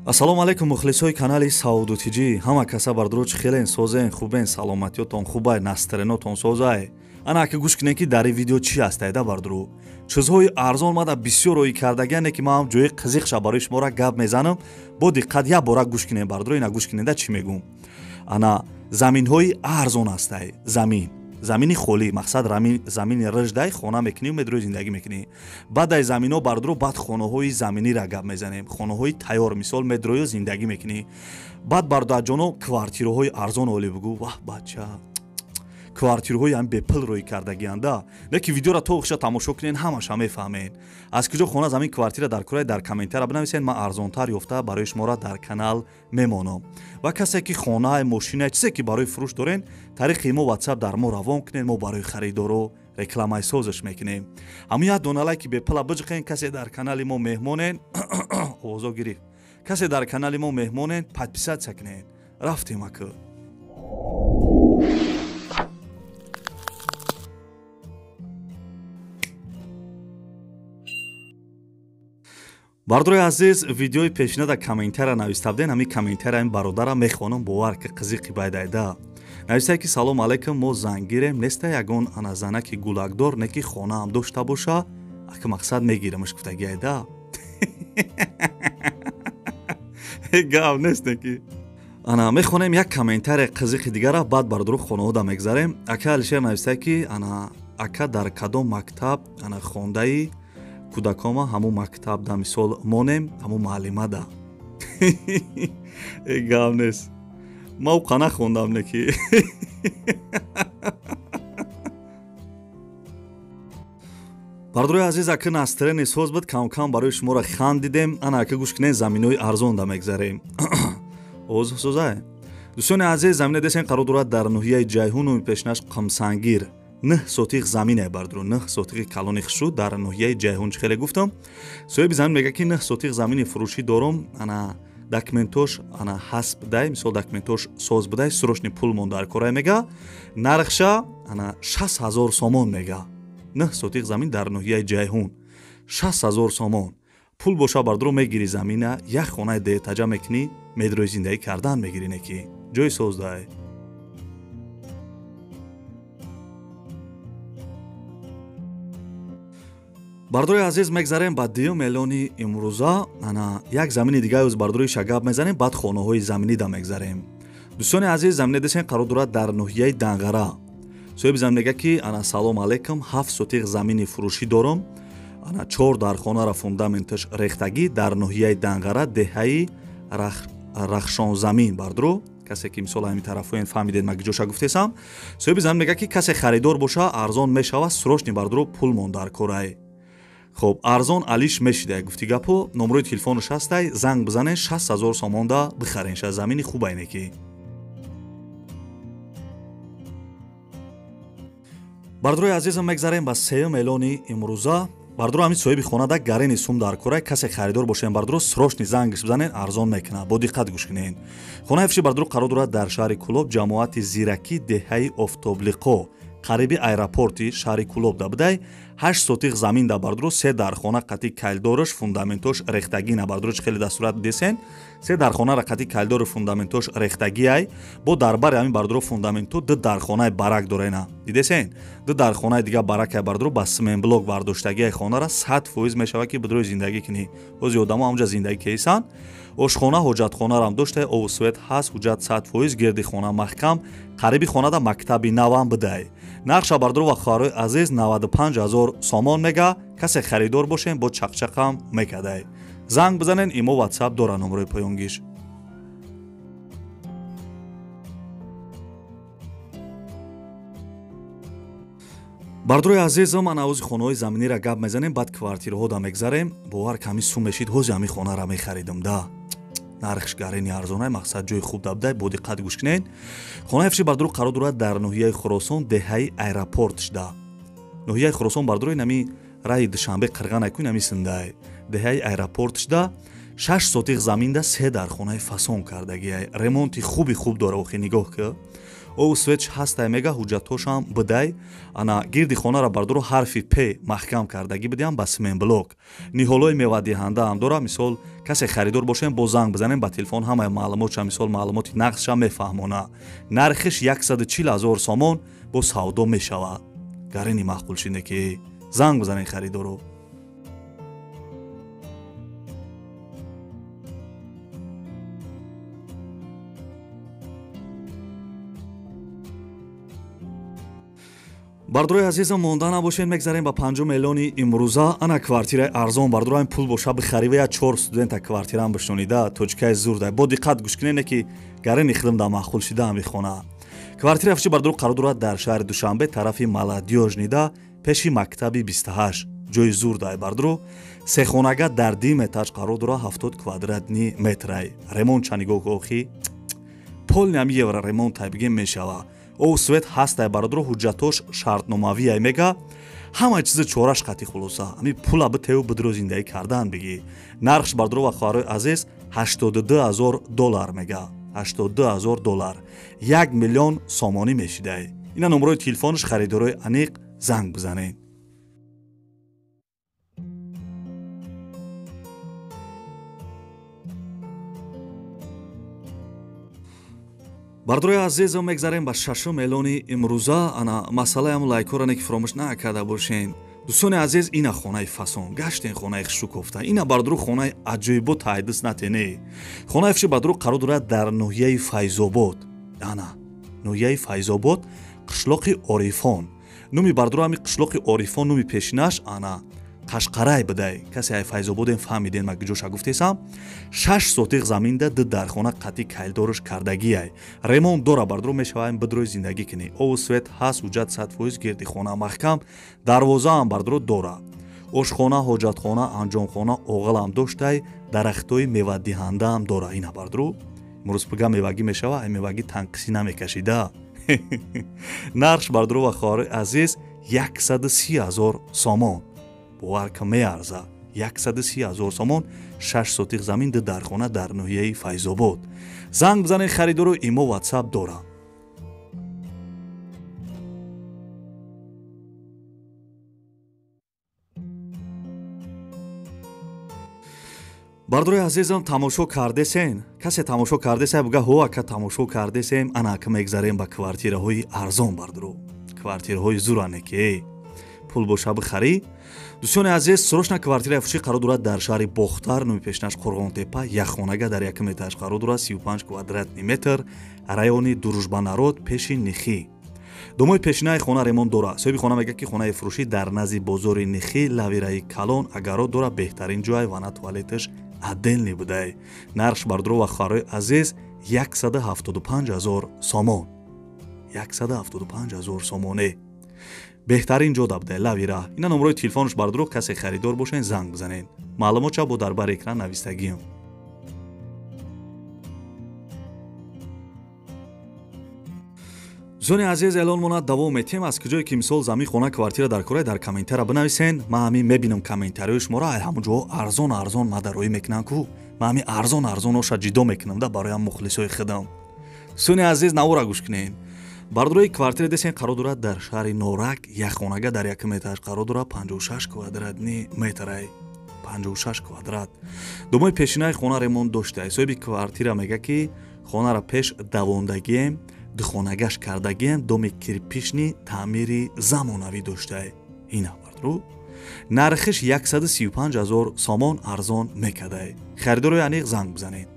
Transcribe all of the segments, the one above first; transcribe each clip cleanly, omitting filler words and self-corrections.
Ассалому алайкум мухлисои канали Сауду ТЖ. Ҳама каса бардро чӣ хелен, созен, хубен, саломатиётон хубай, настаренотон созай. Ана ака гӯш кунен, ки дар ин видео чӣ ҳастайда бардро. Чизҳои арзон мада бисёр роӣ кардагиане, ки ман ҷои қизиқша барои шуморо гап мезанам. Бо диққат як бора гӯш кунен бардро, ина гӯш куненда чӣ мегӯм. Ана заминҳои арзон ҳастай, замин. Замини холӣ, мақсад замини рыждай, хона мекунӣ, медрои зиндагӣ мекунӣ. Баъд ай замино бардро баъд хонаҳои заминира гап мезанем. Хонаҳои тайёр, мисол медрою зиндагӣ мекунӣ. Баъд бардаҷоно квартираҳои арзон олӣ бугӯ. Ваҳ бача, квартираҳои ҳам бепул рӯй кардагианда. Не ки видеоро то охиша тамошо кунен, ҳамаша мефаҳмен. Аз куҷо хона замин квартира дар курай дар комментария бинависен, ман арзонтар ёфта барои шуморо дар канал мемонам. Ва касе ки хона, мошина, чизе ки барои фурӯш дорен, тариқи мо WhatsApp дар мо равон кунен, мо барои харидоро рекламаи созиш мекунем. Ҳамун як дона лайки бепула биҷиқен, касе дар канали мо меҳмонен, овозо гирифт. Касе дар канали мо меҳмонен, подписаться кунен. Рафтем ака. Бардрои азиз, видеои пешина дар комментария нависта буден, ҳамин комментария ин бародара мехонам, бовар ки қизиқи байдайда. Навистае ки салом алайкум, мо зангирем, неста ягон ана занаки гулакдор, не ки хонаам дошта боша, ака мақсад мегирамаш гуфтагиайда. Гап нест не ки. Ана мехонем як комментария қизиқи дигара, баъд бардро хонаҳода мегзарем. Ака Алишер навистае ки ана ака дар кадом мактаб ана хондаи кӯдакома ҳамун мактаб да мисол монем, ҳамун муаллимада. Э гап нест. Ма уқа нахондам не ки. Бардрои азиз, ака настрени соз буд, кам-кам барои шуморо хандидем. Ана ака гӯш кунен, заминои арзон да мегзарем. Овоз созай. Дӯстони азиз, замина десен қарор дорад дар ноҳияи Ҷайҳун, номи пешинаш Қамсангир. 9 сотиқ замине бардро, 9 сотиқи калони хушрӯ дар ноҳияи Ҷайҳун, чӣ хеле гуфтам. Соҳиби замин мегӯяд ки 9 сотиқ замини фурӯшӣ дорам, ана документош ана ҳасб дай, мисол документош соз будай, срочный пул мон дар корай мега. Нархша ана 60 000 сомон мега. 9 сотиқ замин дар ноҳияи Ҷайҳун 60 000 сомон. Пул боша бардро мегири замина, як хонаи деҳтаҷа мекунӣ, медрои зиндагӣ кардан мегирӣ не ки. Ҷои соз дай. Бардрои азиз, мегзарем ба дуюм эълони имрӯза. Ана як замини дигаи оз бардрои шагаб мезанем, баъд хонаҳои заминида мегзарем. Дӯстони азиз, замина десен қарор дорад дар ноҳияи Данғара. Соҳиби замин мегӯяд ки ана салом алайкум, 7 сотиқ замини фурӯшӣ дорам, ана 4 дархонара фундаменташ рехтагӣ дар ноҳияи Данғара, деҳаи Рахшонзамин. Бардро касе ки мисол ҳамин тарафоен фаҳмидед, ма гиҷоша гуфтесам. Соҳиби замин мегӯяд ки касе харидор боша, арзон мешава, срочный бардро пул мон дар корай. Хоб, арзон алиш мешида, гуфти гапо, номрои телефонаш ҳастай, занг бизанен, 60 000 сомонда бихарен, ша замини хубайне ки. Бардрои азизам, мегзарем ба сеюм эълони имрӯза. Бардро ҳамин соҳиби хонада гарени сум дар корай, касе харидор бошен бардро срочный зангш бизанен, арзон мекуна. Бо диққат гӯш кунен. Хонаи фурӯши бардро қарор дорад дар шаҳри Кӯлоб, ҷамоати Зиракӣ, деҳаи Офтоблиқо, қариби аэропорти шаҳри Кӯлоб да будай. 8 сотиқ замин да бардро, 3 дархона қати кайлдораш, фундаментош рехтагӣ на бардро, чӣ хеле дар сурат десен, 3 дархонара қати кайлдору фундаментош рехтагиай. Бо дар бари ҳамин бардро фундаменто 2 дархонаи барак дорена. Дидесен? 2 дархонаи дига баракай бардро ба сменблок бардоштагиай хонара 100% мешава ки бидрои зиндагӣ кунӣ. Ҳози одамо ҳамҷа зиндагӣ кеисанд. Ошхона, ҳоҷатхонарам доштай, обу свет ҳаст, ҳуҷҷат 100%, гирди хона маҳкам, қариби хонада мактаби навам будай. Нархша бардро ва хоҳарои азиз 95 000 сомон мега. Касе харидор бошем, бо чақчақам мекадай. Занг бизанен, имо WhatsApp дора номрои поёнгиш. Бардрои азизам, ана ҳози хонаҳои заминира гап мезанем, баъд квартираҳода мегзарем. Бовар ками сум мешид, ҳози ҳамин хонара мехаридам да. Нархш гарени арзонай, мақсад ҷои хуб да будай, бо диққат гӯш кунед. Хонаи фурӯши бардро қарор дорад дар ноҳияи Хуросон, деҳаи аэропорт шуда. Ноҳияи Хуросон бардро инами раҳи Душанбе Қирғанай ку инами синдай. Деҳаи аэропорт шуда, 6 сотиқ заминда 3 дархонаи фасон кардагиай. Ремонти хуби хуб дора, охи нигоҳ ки. Ов свет ҳастай мега, ҳуҷҷатҳошам бидай. Ана гирди хонара бардоро ҳарфи П маҳкам кардагӣ бидиҳам ба симентблок. Ниҳолҳои мевадиҳандаам дора. Мисол касе харидор бошем, бо занг бизанем ба телефон, ҳамаи маълумотша, мисол маълумоти нақдша мефаҳмона. Нархиш 140 000 сомон, бо савдо мешавад. Гарини маъқул шинде ки занг бизанед харидоро. Бардорои азизам, монда набошед, мегзарем ба панҷум эълони имрӯза. Ана квартираи арзон бардороам, пул боша бихарӣ ва я 4 студента квартираам бишонида, тоҷикаи зурда. Бо диққат гӯш кунед, ки гарини хидм да маъқул шидаам бихона. Квартира фиши бардоро қарор дорад дар шаҳри Душанбе, тарафи Молодёжнида, пеши мактаби 28. Ҷои зурдай бардоро. Сехонага дар дим этаж қарор дорад, 70 квадратни метрай. Ремонт ча нигоҳ охи. Полный ҳами евро ремонт тай бигем мешава. Ов свет ҳастай бародаро, ҳуҷҷатош шартномавиай мега, ҳама чизи чораш қати хулоса. Ами пула битеву бидро зиндагӣ кардан бигӣ. Нархш бардоро ва хоҳарои азиз 82 000 доллар мега, 82 000 доллар, 1 миллион сомонӣ мешидай. Ина номерои телефонш, харидорои аниқ занг бизанед. Бардорои азизам, мегзарем ба шашум эълони имрӯза. Ана масъалаи ҳамун лайкҳоро не ки фаромӯш накарда бошен. Дӯстони азиз, ина хонаи фасон гаштен, хонаи хушукофта. Ина бардоро хонаи аҷоибо тайдис натене. Хонаи фиши бардоро қарор дорад дар ноҳияи Файзобод. Ана ноҳияи Файзобод, қишлоқи Орифон. Номи бардоро ҳами қишлоқи Орифон, номи пешинаш ана Қашқарай бидай. Касе ай Файзободем фаҳмиден ма гиҷоша гуфтесам. 6 сотиқ заминда ду дархона қати кайлдорш кардагиай. Ремонт дора бардоро, мешаваем бидрои зиндагӣ кунӣ. Ов свет ҳаст, ҳуҷҷат 100%, гирди хона маҳкам, дарвозаам бардоро дора. Ошхона, ҳоҷатхона, анҷомхона, оғилам доштай, дарахтҳои мевадиҳандаам дора. Ина бардоро имрӯз пига мевагӣ мешава, ай мевагӣ танқисӣ намекашида. Нархш бардоро ва хоҳарои азиз 130 000 сомон. Бовар ка меарза. 130 000 сомон, 6 сотиқ замин, ду дархона дар ноҳияи Файзобод. Занг бизанед харидоро, имо ватсап дора. Бардорои азизам, тамошо кардесен? Касе тамошо кардесе буга ҳо ака тамошо кардесем. Ана ака мегзарем ба квартираҳои арзон бардоро. Квартираҳои зуране ки пул боша бихарӣ. Дӯстони азиз, срочна квартираи фурӯшӣ қарор дорад дар шаҳри Бохтар, номи пешинаш Қурғонтепа, якхонага дар якум этаж қарор дорад, 35 квадратни метр, райони Дружбанарод, пеши Нихӣ. Домои пешинаи хона ремонт дора. Соҳиби хона мегӯяд, ки хонаи фурӯшӣ дар назди бозори Нихӣ, лавираи калон, агаро дора, беҳтарин ҷой, вана туалеташ отдельный будай. Нархш бардоро ва хоҳарои азиз 175 000 сомон. 175 000 сомоне. Беҳтарин ҷо дабдай лавира. Ина номерои телефонш бардоро, касе харидор бошен занг бизанед. Маълумотша бо дар бар экран навистагиам. Дӯстони азиз, эълон монад давом метиҳем. Аз куҷое ки мисол замин, хона, квартира дар кора, дар комментария бинависен. Ман ҳамин мебинам комментариҳои шуморо, ай ҳамон ҷо арзон арзон ма дароӣ мекунам ку. Ман ҳамин арзон арзоноша ҷидо мекунам да барои ҳам мухлисои худам. Дӯстони азиз, навора гӯш кунед. Бардорои квартира десен қарор дорад дар шаҳри Норак, якхонага дар якум этаж қарор дорад, 56 квадратни метрай. 56 квадрат. Домои пешинаи хона ремонт доштай. Соҳиби квартира мега, ки хонара пеш давондагием, духонагаш кардагием, доми кирпични таъмири замонавӣ доштай. Ина бардоро нархиш 135 000 сомон, арзон мекардай. Харидорои аниқ занг бизанед.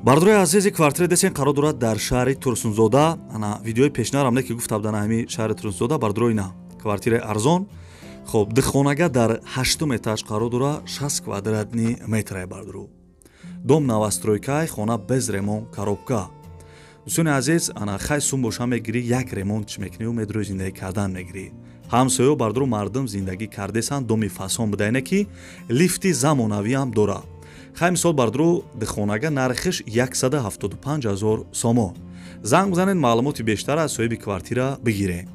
Бардорои азизи, квартира десен қарор дорад дар шаҳри Турсунзода. Ана видеои пешинарам не ки гуфта будан ҳами шаҳри Турсунзода. Бардорои на квартираи арзон. Хоб, духонага дар ҳаштум этаж қарор дорад, 60 квадратни метрай бардоро. Дом новостройкай, хона без ремонт, коробка. Дӯстони азиз, ана хай сум боша мегирӣ, як ремонт чӣ мекунӣ, медрои зиндагӣ кардан мегирӣ. Ҳамсоё бардоро мардум зиндагӣ кардесан, доми фасон будайне ки лифти замонавиам дора. Хай мисол бардоро духонага нархиш 175 000 сомон. Занг бизанед, маълумоти бештар аз соҳиби квартира бигиред.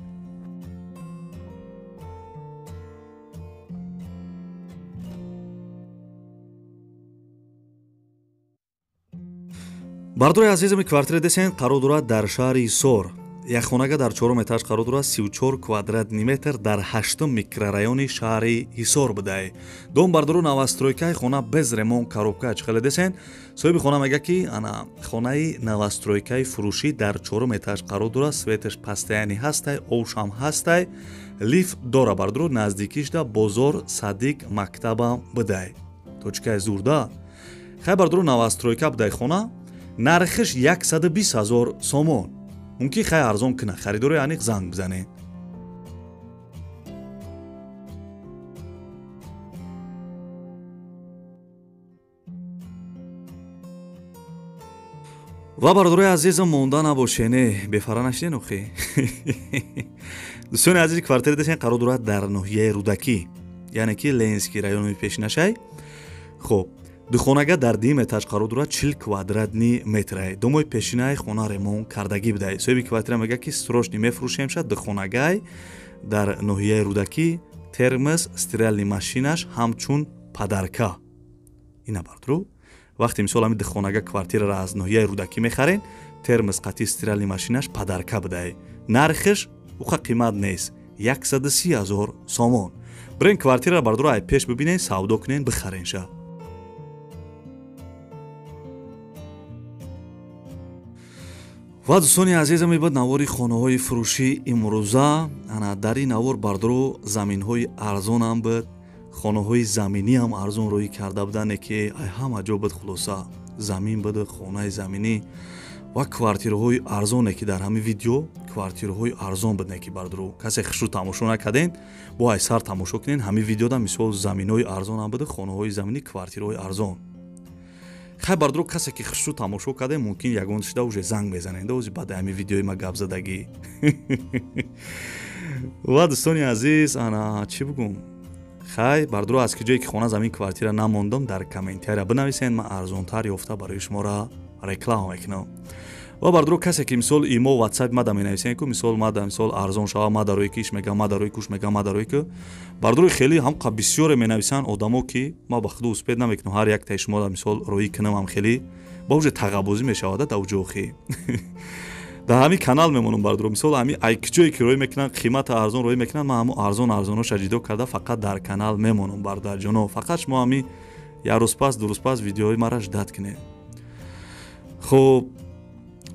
Бардори азизами, квартира десен қарор дорад дар шаҳри Ҳисор. Як хонага дар чорум этаж қарор дорад, 34 квадратный метр дар ҳаштум микрорайони шаҳри Ҳисор будай. Дом бардору новостройкаи, хона без ремонт, коробка. Чӣ хеле десен, соҳиби хона мега, ки ана хонаи новостройкаи фурӯшӣ дар чорум этаж қарор дорад, светаш постоянный ҳастай, овшам ҳастай, лифт дора. Бардору, наздикишда бозор, садик, мактабам будай. Точкаи зурда. Хай бардору, новостройка будай хона, нархиш 120 000 сомон. Мумкин хай арзон кунад, харидори аниқ занг бизанед. Ва бародарои азизам, монда набошене, бефара нашиден охи. Дӯстони азиз, квартира десен қарор дорад дар ноҳияи Рӯдакӣ, яъне ки Ленинский райони пешинашай. Хоб, духонага дар дим этаж қарор дорад, 40 квадратный метрай. Домои пешинаи хона ремонт кардагӣ будай. Соҳиби квартира мега, ки срочный мефурӯшемша. Духонагай дар ноҳияи Рӯдакӣ, термос, стиральный машинаш ҳамчун подарка. Ина бардру, вақте мисол ҳами духонага квартираро аз ноҳияи Рӯдакӣ мехарен, термос қатъи стиральный машинаш подарка будай. Нархиш уқа қимат нест, 130 000 сомон. Бирен квартираро, бардуро, ай пеш бибинен, савдо кунен, бихаренша. Ва дӯстони азизам, ибад навори хонаҳои фурӯшӣ имрӯза. Ана дар ин навор, бардоро, заминҳои арзонам буд, хонаҳои заминиам арзон рӯӣ карда будане, ки ай ҳама ҷо буд. Хулоса, замин буд, хонаи заминӣ ва квартираҳои арзоне, ки дар ҳамин видео квартираҳои арзон буд, не ки бардоро, касе хушрӯ тамошо накарден, бо ай сар тамошо кунен. Ҳамин видеода мисол заминҳои арзонам буд, хонаҳои заминӣ, квартираҳои арзон. Хай бардоро, касе ки хушрӯ тамошо карде, мумкин ягон шида уже занг мезанед ози баъди ҳамин видеои ма гап задагӣ. Ва дӯстони азиз, ана чӣ бигӯм? Хай бардоро, аз ки ҷое ки хона, замин, квартира намондам, дар комментария бинависед, ман арзонтар ёфта барои шуморо реклама мекунам. Ва бардоро, касе ки мисол имо, ватсап мада менависен ку, мисол мада, мисол арзон шава, мада рӯи киш мега, мада рӯи куш мега, мада рӯи ку, бардорои хеле ҳам бисёре менависанд одамо, ки ма ба худу успеть намекунам ҳар яктаи шумо мисол рӯӣ кунам. Ҳам хеле ба уже тағаббозӣ мешавада дар ҷохи. Дар ҳамин канал мемонам, бардоро. Мисол ҳамин ай ҷое ки рӯй мекунанд, қимата арзон рӯй мекунанд, ман ҳамун арзон арзоноша ҷидо карда фақат дар канал мемонам. Бародарҷоно, фақат шумо ҳамин як рӯз пас, 2 рӯз пас видеои маро ждать кунед. Хуб,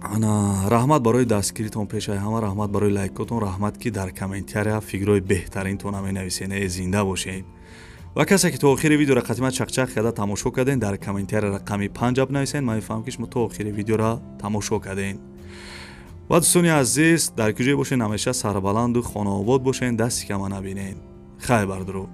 ана раҳмат барои дастгиритон, пешаи ҳама раҳмат барои лайкотон, раҳмат, ки дар комментария фикрҳои беҳтаринтона менависен. Э, зинда бошед! Ва касе ки то охири видеоро қатима чақчақ карда тамошо карден, дар комментария рақами панҷа бинависен, ман мефаҳмам, ки шумо то охири видеоро тамошо карден. Ва дӯстони азиз, дар куҷое бошен, ҳамеша сарбаланду хонаобод бошен, дасти кама набинен. Хай бардуро.